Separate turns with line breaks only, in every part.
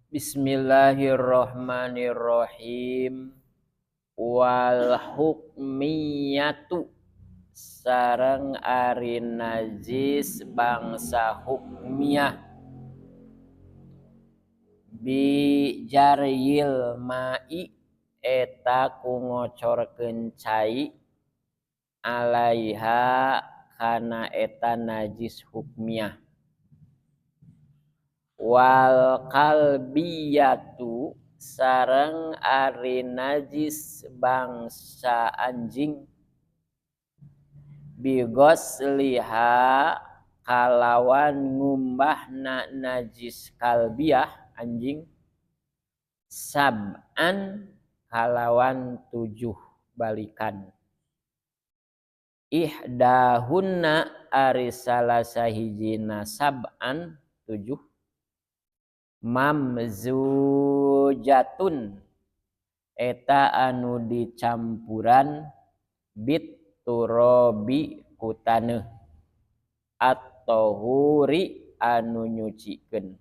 Bismillahirrahmanirrahim. Wal hukmiyatu sareng ari najis bangsa hukmiyah bi jaryil ma'i eta ku ngocorkeun cai alaiha kana eta najis hukmiyah. Wal kalbiyatu sareng ari najis bangsa anjing bigosliha kalawan ngumbahna najis kalbiyah anjing sab'an kalawan 7 balikan. Ihdahunna ari salah sahijina sab'an 7 mamzujatun eta anu dicampuran bit turabi ku taneuh at-tahuri anu nyucikeun.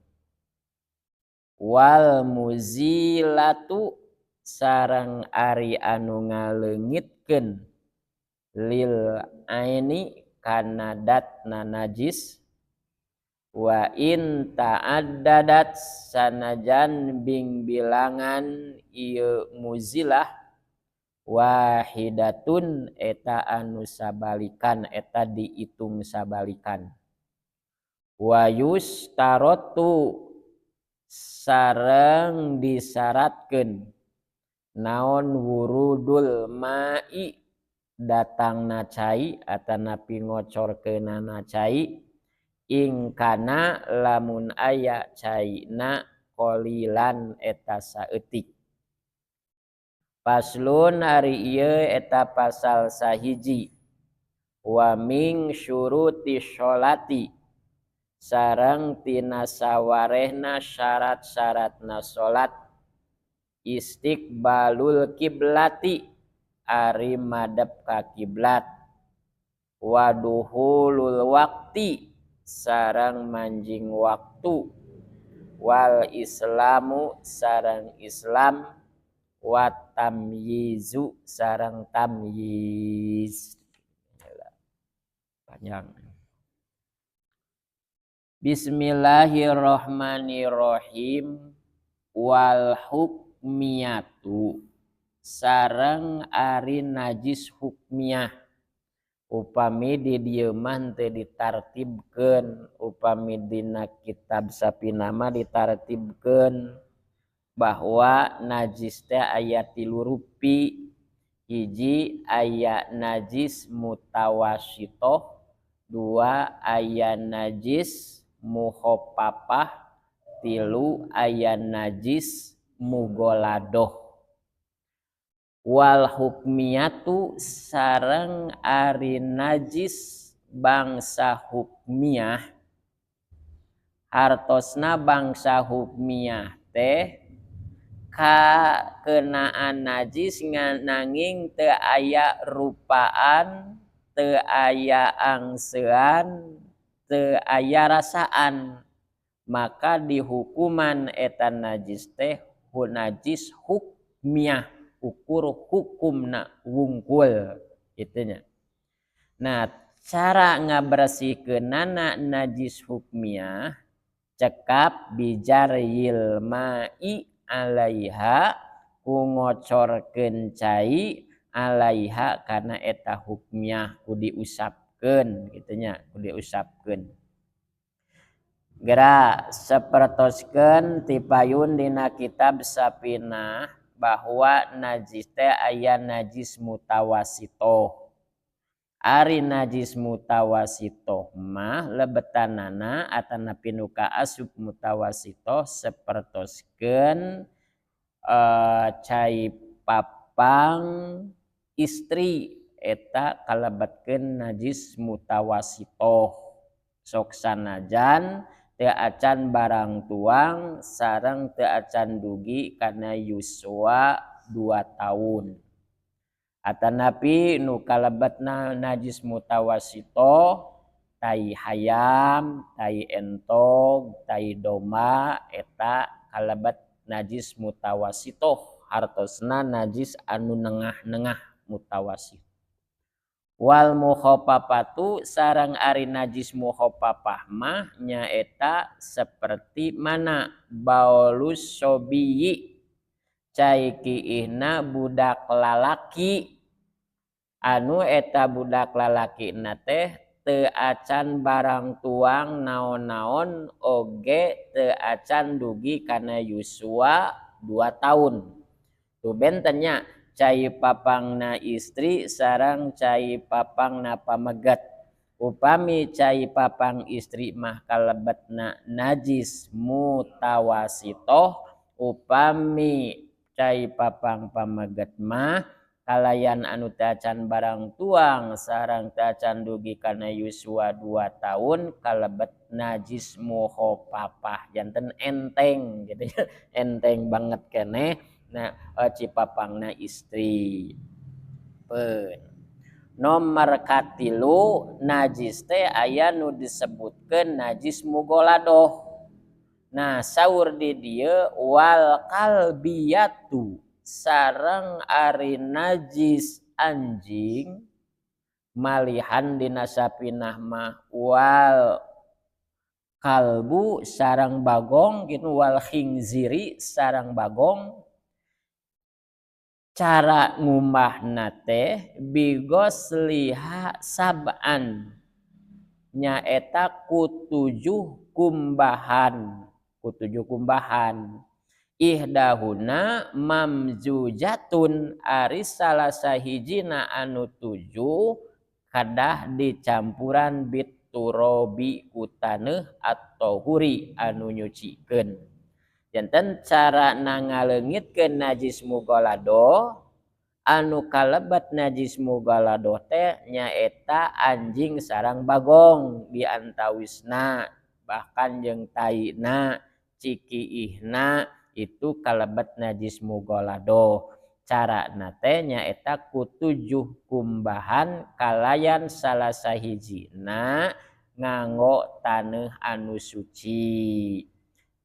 Wal muzilatu sareng ari anu ngaleungitkeun lil aini kana datna najis. Wa in ta'addadat sanajan bing bilangan ieu muzilah wahidatun eta anu sabalikan eta diitung sabalikan. Wa yustarotu sareng disyaratkeun naon wurudul ma'i datangna cai atanapi ngocorkeunana cai ingkana lamun aya caina qalilan eta saeutik. Paslon ari ieu eta pasal 1. Wa min syuruti sholati sareng tina sawarehna syarat-syaratna salat istiqbalul kiblati ari madep ka kiblat wa duhulul waqti sareng manjing waktu wal islamu sareng islam wa tamyizu sareng tamyiz. Panjang. Bismillahirrahmanirrahim. Wal hukmiyatu sareng ari najis hukmiyah. Upami di dieu mah teu ditartibkeun, upami dina kitab Sapina mah ditartibkeun bahwa najis teh aya 3 rupi. Hiji aya najis mutawassitoh, 2 aya najis mukhafafah, 3 aya najis mugoladoh. Wal hukmiyatu sareng ari najis bangsa hukmiyah. Hartosna bangsa hukmiyah teh kakenaan najis nanging teu aya rupaan, teu aya angsean, teu aya rasaan, maka dihukuman eta najis teh najis hukmiyah, ukur hukumna wungkul itunya. Nah, cara ngabersihkeunana najis hukmiyah cekap bijaryil ma'i alaiha ku ngocorkeun cai alaiha kana eta hukmiyah ku diusapkeun gitunya, ku diusapkeun. Geura sapertoskeun tipayun dina kitab Sapinah bahwa najis teh aya najis mutawasitoh. Ari najis mutawasitoh mah lebetanana atanapi nu kaasup mutawasitoh sapertoskeun cai papang istri eta kalebetkeun najis mutawasitoh. Sok sanajan teu acan barang tuang sareng teu acan dugi kana yuswa 2 tahun. Atanapi nu kalebetna najis mutawasitoh tai hayam, tai entog, tai domba eta kalebat najis mutawasitoh, hartosna najis anu nengah-nengah mutawasit. Wal mukhafafatu sareng ari najis mukhafafah mah nyaeta seperti mana baulus sobiyi cai kiihna budak lalaki anu eta budak lalaki na teh teu acan barang tuang naon-naon oge teu acan dugi kana yuswa 2 tahun. Tuh bentennya cai papangna istri sareng cai papangna pamegat. Upami cai papang istri mah kalebetna najis mutawasitoh, upami cai papang pamegat mah kalayan anu teu acan barang tuang sareng teu acan dugi kana yuswa 2 tahun kalebet najis mukhafafah, janten enteng gitu ya, enteng banget keneh. Nah, cipapangna istri. Pen. Nomor katilu najis teh aya nu disebutkeun najis mugoladoh. Nah, saur di dieu wal kalbiyatu sareng ari najis anjing malihan dina sapinah mah wal kalbu sareng bagong gitu, wal khinziri sareng bagong. Cara ngumbahna teh bigosliha sab'an nyaeta ku 7 kumbahan, ku 7 kumbahan. Ihdahuna mamzujatun ari salah sahijina anu 7 kadah dicampuran biturobi ku taneuh atau huri anu nyucikeun. Janten cara ngaleungitkeun najis mughalado anu kalebet najis mughalado teh nyaeta anjing sareng bagong diantawisna bahkan jeung taina cikiihna itu kalebet najis mughalado. Carana teh nyaeta ku 7 kumbahan kalayan salah sahijina nganggo taneuh anu suci.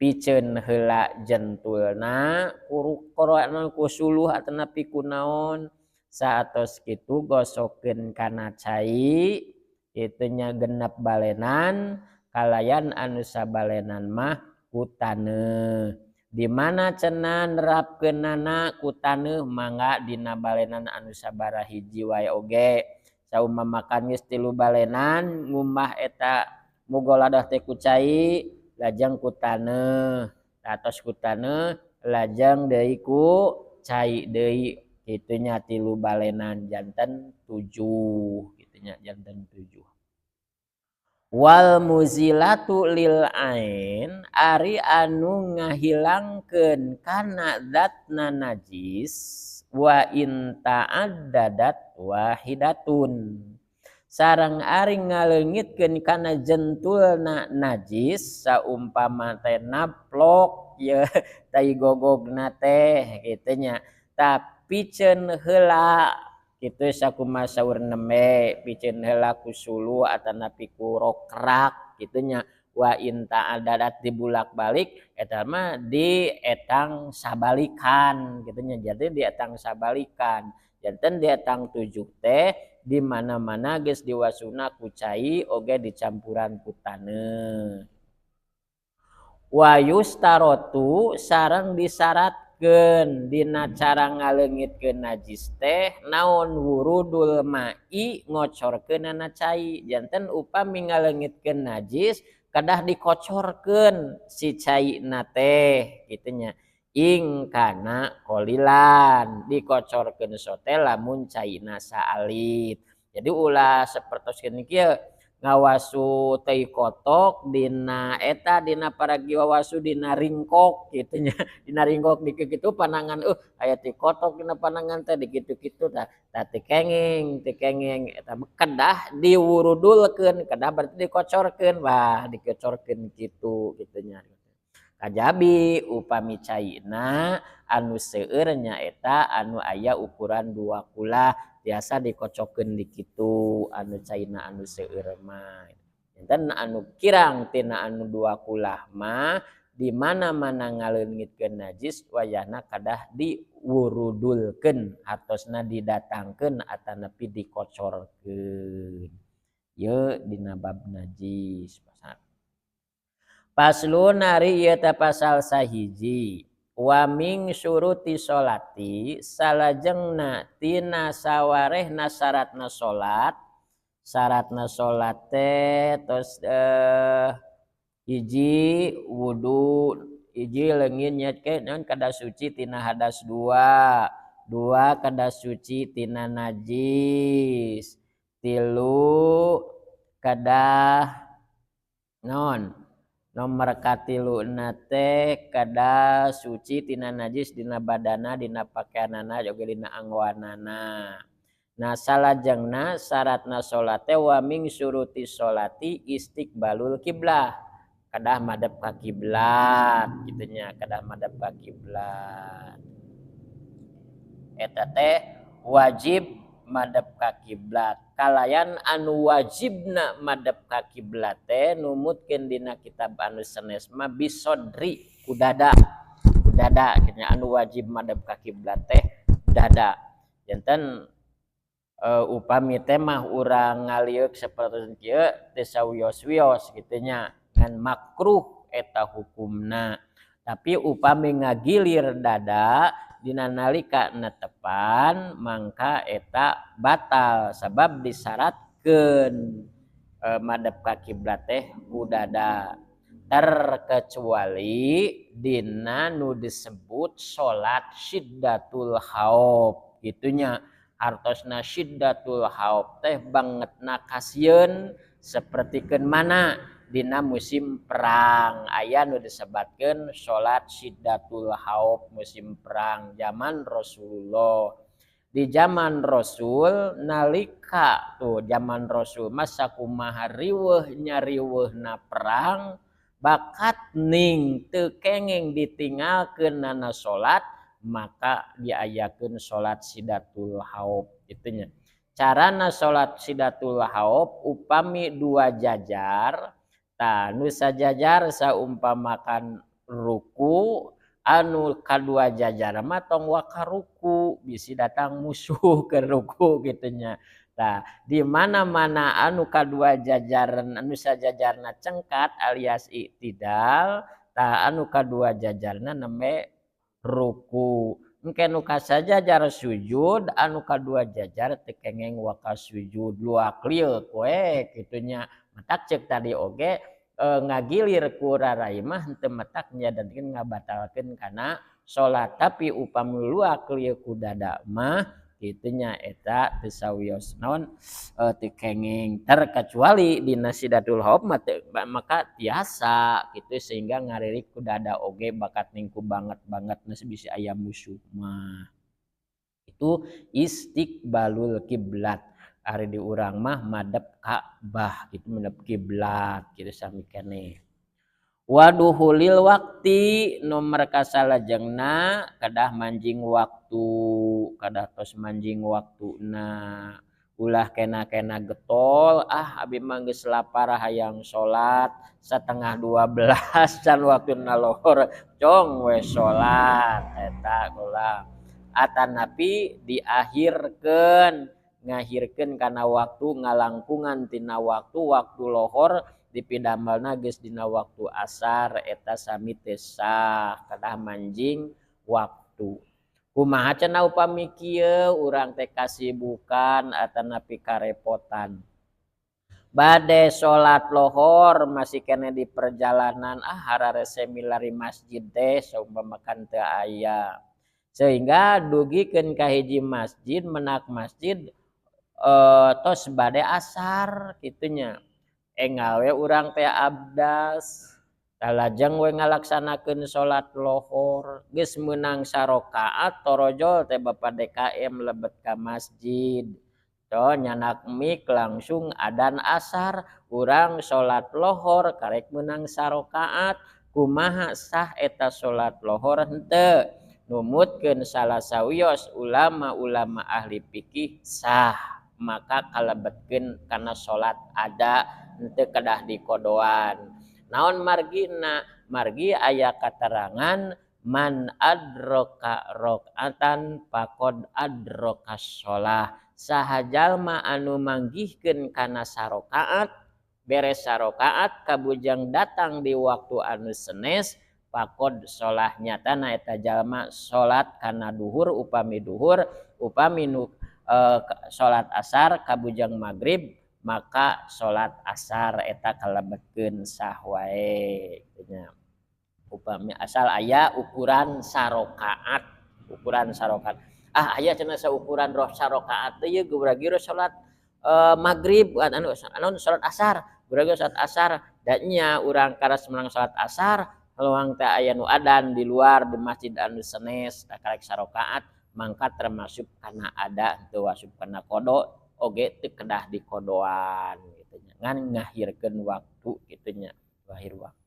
Piceun heula jentulna kuruk-kurukna ku suluh atanapi ku naon saatos kitu gosokeun kana cai kitu nya genep balenan kalayan anu sabalenan mah ku taneuh. Di mana cenah nerapkeunana ku taneuh mangga dina balenan anu sabaraha hiji wae oge. Saumpama makan geus 3 balenan ngumbah eta mugoladah teh ku cai lajeng ku taneuh, atos ku taneuh lajeng deui ku cai deui kitu nya 3 balenan janten 7 kitu nya janten 7. Wal muzilatu lil ain ari anu ngahilangkeun kana zatna najis wa in ta'addadat wahidatun sareng ari ngaleungitkeun kana jentulna najis saumpama teh naplok ye tai gogogna teh kitu nya tapi ceun heula kitu sakumaha saur nembe piceun heula ku suluh atanapi ku rokrak kitu nya wa in ta'addadat dibulak-balik eta mah dietang sabalikan kitu nya jadi dietang sabalikan janten dietang 7 teh di mana-mana geus diwasuna ku cai oge dicampuran ku taneuh. Wa yustarotu sareng disyaratkeun dina cara ngaleungitkeun najis teh naon wurudul ma'i ngocorkeunana cai janten upami ngaleungitkeun najis kedah dikocorkeun si caina teh kitu nya ing kana qolilan dikocorkeun sote lamun caina saalit. Jadi ulah sapertos kieu ngawasu teh kotok dina eta dina paragi wawasu dina ringkok kitu nya dina ringkok dikitu panangan aya teh kotok dina panangan teh dikitu-kitu tah tah teu kenging eta kedah diwurudulkeun kedah berarti dikocorkeun wah dikocorkeun kitu kitu nya. Kajabi upami caina anu seueur nyaeta anu aya ukuran 2 kulah biasa dikocokeun di kitu anu caina anu seueur mah. Janten anu kirang tina anu 2 kulah mah Di mana-mana ngaleungitkeun najis wayahna kadah diwurudulkeun, hartosna didatangkeun atanapi dikocorkeun. Ieu dina bab najis. Faslun ari ieu teh pasal 1. Wa min syuruti sholati salajengna tina sawarehna syaratna salat. Syaratna salat teh tos hiji wudu, hiji leungit nyetkeun naon kada suci tina hadas 2, 2 kada suci tina najis, 3 kada naon nomor katilu na teh kada suci tina najis dina badana, dina pakaianana, juga dina anggoanana. Nah salajengna syaratna salat teh wa min syuruti sholati istiqbalul kiblah, kadah madhep ka kiblat kitu nya, kadah madhep ka kiblat. Eta teh wajib madhep ka kiblat. Kalayan anu wajibna madhep ka kiblat teh numutkeun dina kitab anu sanes mah bisodri ku dada. Ku dada kitu nya, anu wajib madhep ka kiblat teh dada. Janten upami teh mah urang ngalieuk sapertos kieu teu sawios-wios kitu nya, ngan makruh eta hukumna. Tapi upami ngagilir dada dina nalika netepan mangka eta batal sabab disyaratkeun madhep ka kiblat teh ku dada. Terkecuali dina nu disebut salat syiddatul khauf kitu nya. Hartosna syiddatul khauf teh bangetna kasieun sapertikeun mana dina musim perang aya nu disebatkeun salat syiddatul khauf musim perang zaman Rasulullah. Di zaman Rasul nalika tuh zaman Rasul mah sakumaha riweuh nyariweuhna perang bakat ning teu kenging ditinggalkeun nana salat maka diayakeun salat syiddatul khauf kitu nya. Carana salat syiddatul khauf upami 2 jajar, tah nu sajajar saumpamakan ruku, anu kadua jajar mah tong waka ruku bisi datang musuh ke ruku kitu nya. Tah di mana-mana anu kadua jajaran anu sajajarna cengkat alias iktidal, tah anu kadua jajarna nembe ruku. Engke nu kasajajar sujud, anu kadua jajar teu kengeng waka sujud luak lieuk we kitu nya. Matak ceuk tadi oge ngagilir ku rarai mah henteu matak nyadadkeun ngabatalkeun kana salat. Tapi upami luak lieuk ku dada mah kitu nya eta teu sawios naon teu kengeng, terkecuali dina syiddatul khauf mah teu, maka tiasa kitu sehingga ngaririk ku dada oge bakat ningku banget-banget geus bisi aya musuh mah. Itu istiqbalul kiblat. Ari di urang mah madep Ka'bah gitu, madep kiblat kitu sami keneh. Waduhulil wakti nomor kasalajengna kedah manjing waktu, kedah tos manjing waktuna. Ulah kena-kena getol, ah abi mah geus lapar hayang salat 11:30 can waktuna lohor cong we salat eta kula. Atanapi diakhirkeun, ngahirkeun kana waktu ngalangkungan tina waktu, waktu lohor dipidamelna geus dina waktu asar eta sami teu sah, kedah manjing waktu. Kumaha cenah upami kieu urang teh kasibukan atanapi karepotan. Bade salat lohor masih keneh di perjalanan, ah hararese milari masjid teh saumpamakan teu aya. Sehingga dugikeun ka hiji masjid, menak masjid tos bade asar kitu nya. Enggal we urang teh abdas, talajeng we ngalaksanakeun salat lohor, geus meunang sarakaat torojol teh Bapak DKM lebet ka masjid. To nyanak mik langsung adan asar, urang salat lohor karek meunang sarakaat, kumaha sah eta salat lohor henteu? Numutkeun salah sawios ulama-ulama ahli fikih sah, maka kalebetkeun kana salat ada henteu kedah dikodoan. Naon margina? Margi aya katerangan man adroka rakaatan faqad adroka sholah. Saha jalma anu manggihkeun kana sarokaat, beres sarokaat kabujang datang di waktu anu senes, faqad sholah, nyatana eta jalma salat kana duhur upami duhur, upami nu salat asar kabujang magrib maka salat asar eta kalebetkeun sah wae nya. Upami asal aya ukuran sarokaat, ukuran sarokaat. Ah, aya cenah saukuran roh sarokaat teh ieu geura salat magrib anu anu salat asar, geura salat asar da nya urang karas menang salat asar luang teh aya nu adan di luar di masjid anu senes karek sarokaat, mangka termasuk kana ada, teu asup kana qadha oge, teu kedah diqadhaan gitu nya, ngan ngahirkeun waktu kitu nya, ngahir waktu.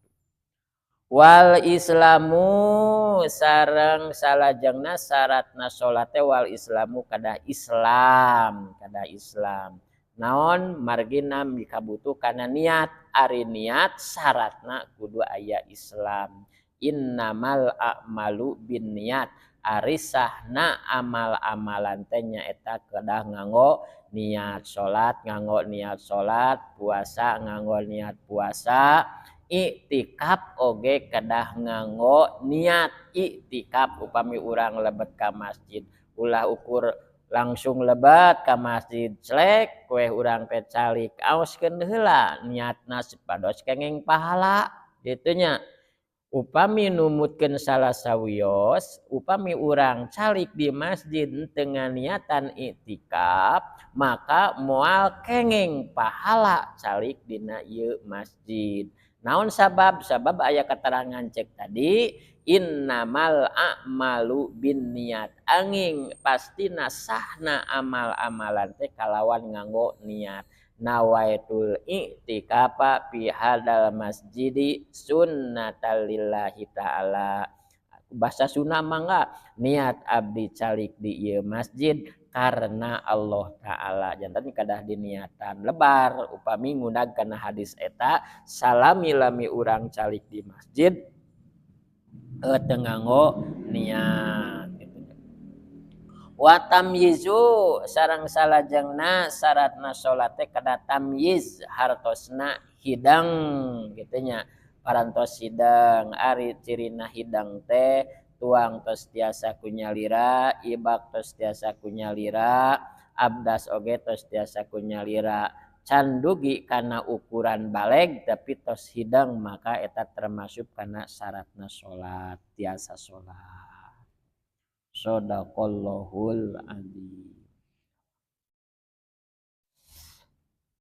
Wal islamu, sareng salajengna syaratna salat teh wal islamu, kadah Islam, kadah Islam. Naon margina? Mikabutuh kana niat. Ari niat syaratna kudu aya Islam. Innamal a'malu binniyat, ari sahna amal-amalan teh nyaeta kedah nganggo niat. Salat nganggo niat salat, puasa nganggo niat puasa, iktikaf oge kedah nganggo niat iktikaf. Upami urang lebet ka masjid, ulah ukur langsung lebet ka masjid celek kue urang teh calik, aoskeun heula niatna supados kenging pahala kitu nya. Upami numutkeun salah sawios, upami urang calik di masjid dengan niatan iktikaf maka moal kenging pahala calik dina ieu masjid. Naon sabab? Sabab aya keterangan cek tadi, innamal a'malu binniyat, anging pastina sahna amal-amalan teh kalawan nganggo niat. Nawaitul i'tikafa fi hadal masjidi sunnatal lillahi ta'ala, bahasa sunnah mangga niat abdi calik di ieu masjid karena Allah Ta'ala. Janten kedah diniatan lebar. Upami ngundag kana hadis eta, salami-lami urang calik di masjid teu nganggo niat gitu. Wa tamyizu, sareng salajengna syaratna salat teh kedah tamyiz, hartosna hidang gitu nya, parantos hidang. Ari cirina hidang teh tuang tos tiasa kunyalira, ibak tos tiasa kunyalira, abdas oge tos tiasa kunyalira. Can dugi kana ukuran balig tapi tos hidang, maka eta termasuk kana syaratna salat, tiasa salat. Shadaqallahul adzim.